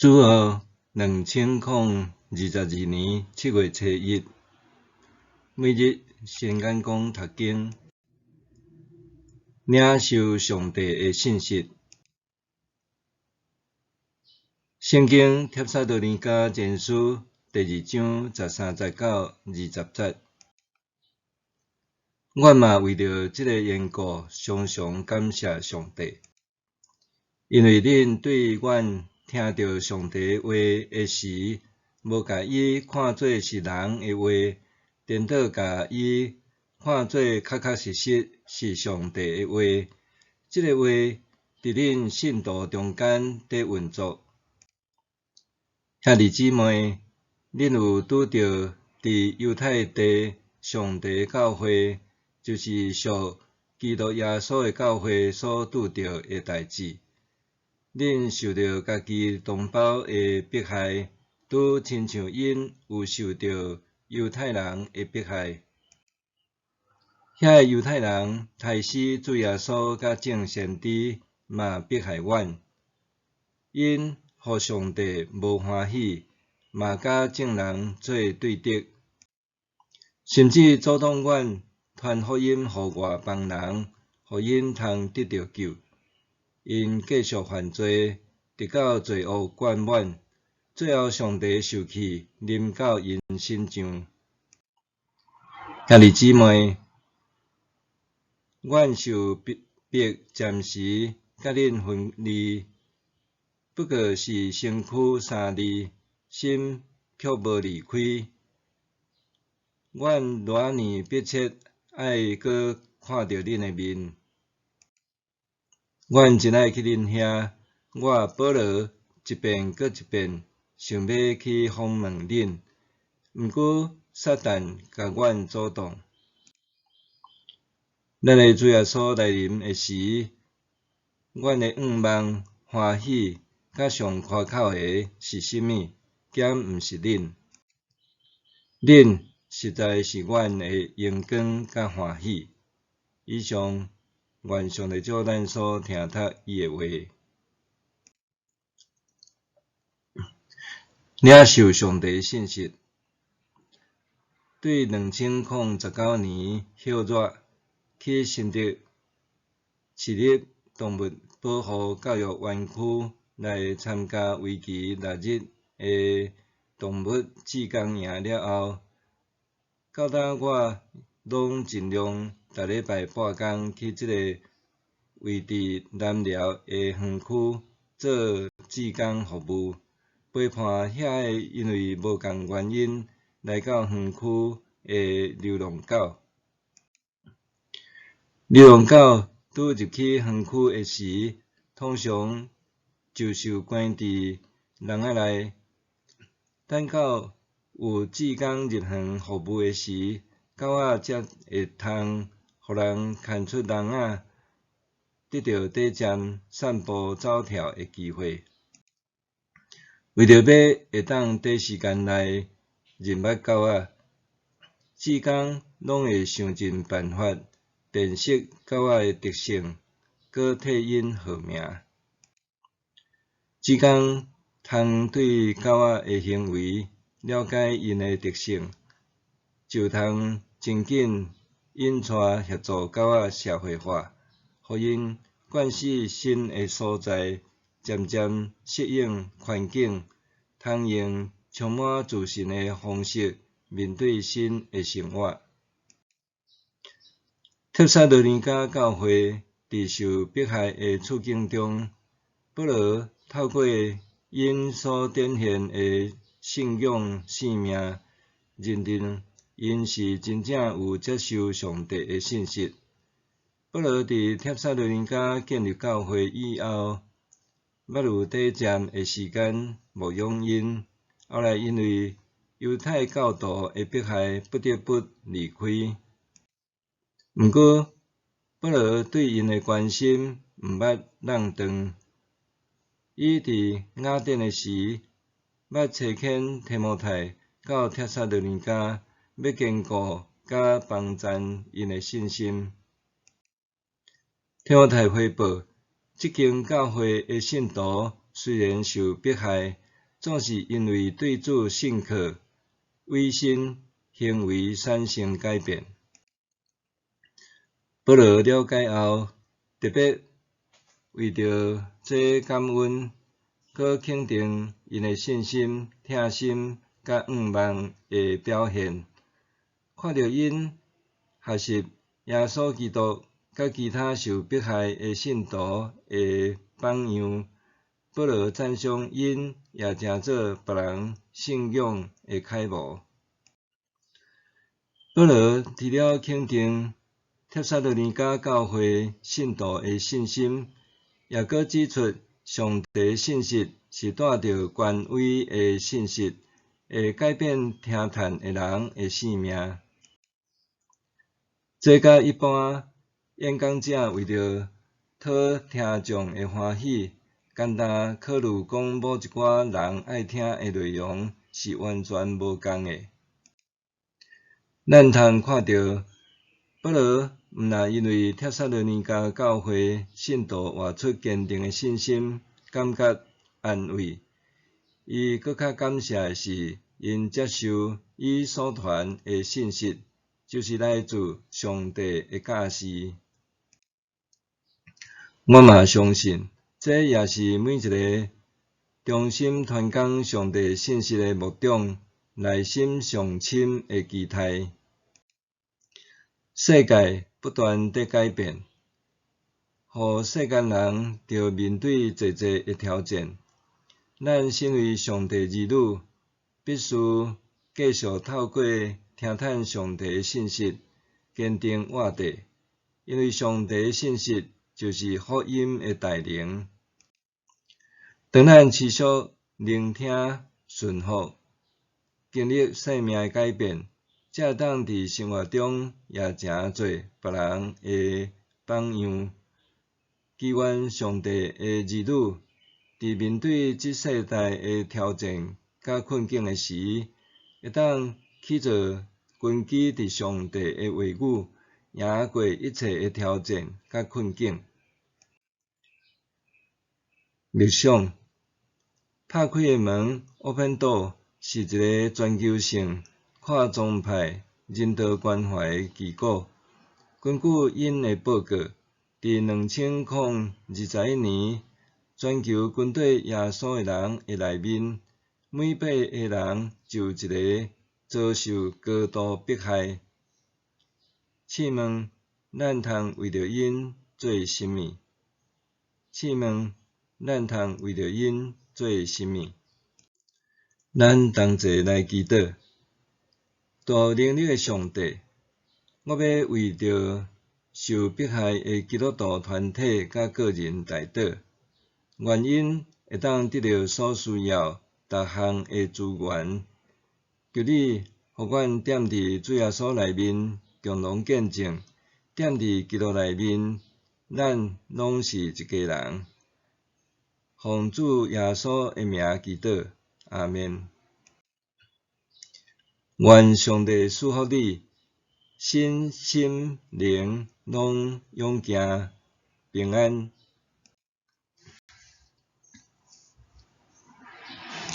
主後2022年7月初一，每日先眼光讀經，領受上帝的信息。聖經帖撒羅尼迦前書第二章13節到20節。阮嘛為著這个緣故，常常感謝上帝，因為恁對阮聽著上帝話的時，無共伊看做是人的話，顛倒共伊看做確確實實是上帝的話。這个話佇恁信徒中間佇運作。兄弟姊妹，恁有拄著佇猶太地上帝教會，就是屬基督耶穌的教會所拄著的代誌。恁受著家己同胞的迫害，拄親像𪜶有受著猶太人的迫害。遐个猶太人刣死主耶穌佮眾先知，嘛迫害阮。𪜶予上帝無歡喜，嘛佮眾人做對敵，甚至阻擋阮傳福音予外邦人，予𪜶通得著救。𪜶繼續犯罪，直到罪惡灌滿，最後上帝受氣臨到𪜶身上。兄弟姊妹，阮受逼迫暫時佮恁分離，不過是身軀相離，心卻無離開。阮偌爾迫切愛閣看著恁的面。阮真愛去恁遐，我保羅一遍閣一遍想欲去訪問恁，毋過撒旦共阮阻擋。咱的主耶穌來臨的時，阮的向望、歡喜，佮上誇口的是啥物？敢毋是恁？恁實在是阮的榮光佮歡喜。以上，願上帝祝咱所聽讀伊的話，領受上帝信息。對2019年暑熱去新竹市立動物保護教育園區來參加為期6日的動物志工營了後，到今我攏盡量逐禮拜半工去這個位佇南寮的園區做志工服務，陪伴遐個因為無仝原因來到園區的流浪狗。流浪狗拄入去園區的時，通常就受關佇籠仔內，等到有志工入園服務的時，狗仔才會通予人牽出籠仔，得著短暫散步走跳的機會。為著欲會當短時間內認捌狗仔，志工攏會想盡辦法辨識狗仔的特性，閣替𪜶號名。志工通對狗仔的行為了解𪜶的特性，就通真緊引帶協助狗仔社會化，予𪜶慣勢新的所在，漸漸適應環境，通用充滿自信的方式面對新的生活。帖撒羅尼迦教會佇受迫害的處境中，保羅透過𪜶所展現的信仰生命，認定𪜶是真正有接受上帝的信息。保羅佇帖撒羅尼迦建立教會以後，捌有短暫的時間牧養𪜶，後來因為猶太教徒的迫害，不得不離開。毋過，保羅對𪜶的關心毋捌挵斷。伊佇雅典的時，捌差遣提摩太到帖撒羅尼迦，欲堅固佮幫贊𪜶的信心。提摩太回報，這間教會的信徒雖然受迫害，總是因為對主信靠、委身、行為產生改變。保羅了解後，特別為著這感恩，閣肯定𪜶的信心、疼心佮向望的表現。看著𪜶學習耶穌基督佮其他受迫害的信徒的榜樣，保羅讚賞𪜶也成做別人信仰的楷模。保羅除了肯定帖撒羅尼迦教會信徒的信心，也閣指出上帝信實是帶著權威的信息，會改變聽傳的人的性命。這佮一般演講者為著討聽眾的歡喜，干焦考慮講某一寡人愛聽的內容是完全無仝的。咱通看著保羅毋但因為帖撒羅尼迦教會信徒活出堅定的信心，感覺安慰。伊閣較感謝的是，𪜶接受伊所傳的信息，就是來自上帝的教示。我嘛相信，這也是每一个忠心傳講上帝信息的牧長內心上深的期待。世界不斷佇改變，予世間人著面對濟濟的挑戰。咱身為上帝兒女，必須繼續透過聽傳上帝的信息，堅定活著，因為上帝的信息就是福音的大能。當咱持續聆聽、順服，經歷生命的改變，才會當佇生活中也成做別人的榜樣。祈願上帝的兒女，佇面對這世代的挑戰佮困境的時，會當起做根基佇上帝的話語，贏過一切的挑戰佮困境。默想，拍開的門（Open Door）是一个全球性、跨宗派、人道關懷的機構。根據𪜶的報告，佇2021年，全球跟綴耶穌的人的內面，每八個人就有一个遭受高度迫害。試問，咱通為著𪜶做啥物？試問，咱通為著𪜶做啥物？咱同齊來祈禱。大有能力的上帝，我欲為著受迫害的基督徒團體佮個人代禱，願𪜶會當得著所需要逐項的資源。求你予阮踮佇主耶穌內面共同見證，踮佇基督內面，咱攏是一家人。奉主耶穌的名祈禱，阿們。願上帝賜福你，身心靈攏勇健平安。